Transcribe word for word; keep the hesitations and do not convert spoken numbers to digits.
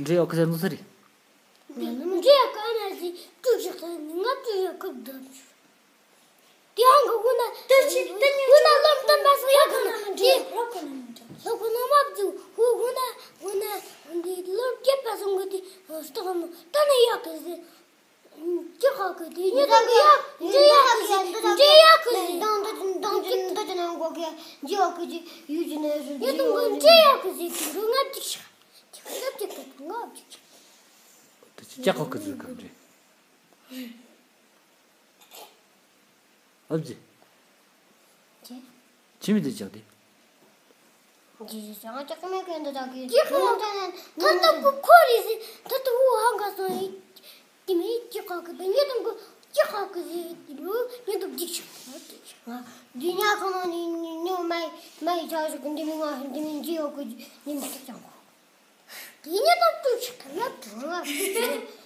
འདྲེ་ཡག་གི་ཟེར་འདུག་ས་རེད། འདྲེ་ཡག་གི་ཨ་མ་ཟིག་ཀྲུ་ཞིག་ཟེར་ནི་ང་ཀྲུ་ཡག་གི་བསྡད། དེ་ཡང་གི་དབུ་ན་དབུ་ན་སློབ་སྟོན་པ་ཟིག་ཡག་གི་ན་དེ་སློབ་གི་ན་མ་བརྗེད་དབུ་དབུ་ན་དབུ་ན་འདི་སློབ་སྐྱེས་པ་ཟིག་གི་དེ་སྟག་མོ་ད་ནི་ཡག་གི་ཟེར། ཅི་ཧ་གི་དེ་ཉེ་དུང་གི་ཡག་འདྲེ་ཡག་གི་ཟེར། འདྲེ་ཡག་གི་ཟེར། འདང་འདང་འདང་འདང་འདང་འདང་གི་འཇི་ཡག་གི་ཇི་ཡུལ་གྱི་ནས་རུ་ཉེ་དུང་གི་འདྲེ་ཡག་གི་ཟེར་གི་རུ་ལྔ་བཅུ་ཤག་ཅི་ཧ་ལབ་ཅི་གི་ལྔ་བཅུ་ཤག་དེ་ཅི་ཅག་ཧ་གི་ཟེར་གི་འདྲེ། ཨ་ཙི། ཅི། ཁྱིམ་མི་དེ་ཅག་དེ། ཇི་ཞིག་ཅང་ཅག་མེད་གི་འདི་དག་གི་ཅི་ཧ། ད་ལྟ་ཁོ་ཁོ་རེད་ཟེར། ད་ལྟ་འུ་ཧང་ག་སོང་ཡིན། དེ་མིན་ཅི་ཧ་གི་དེ་ཉེ་དུང་གི་ཅི་ཧ་གི་ཟེར་དེ་རུ་ཉེ་དུང་འཇིགས་ཤིག་ང་འདི་ཉག་ཁང་ནང་ནི་ཉོ་མ་ཡི་མ་ཡི་ཆ་ཞིག་གི་འདི་མིན་ང་འདི་མིན་ཇི་ཡོད་གི་ཉིན་ཅི་ཅང་གོ། དེ་ཉེ་དུང་ཏུ་ཞིག་གི་ལབ་དང་ལབ།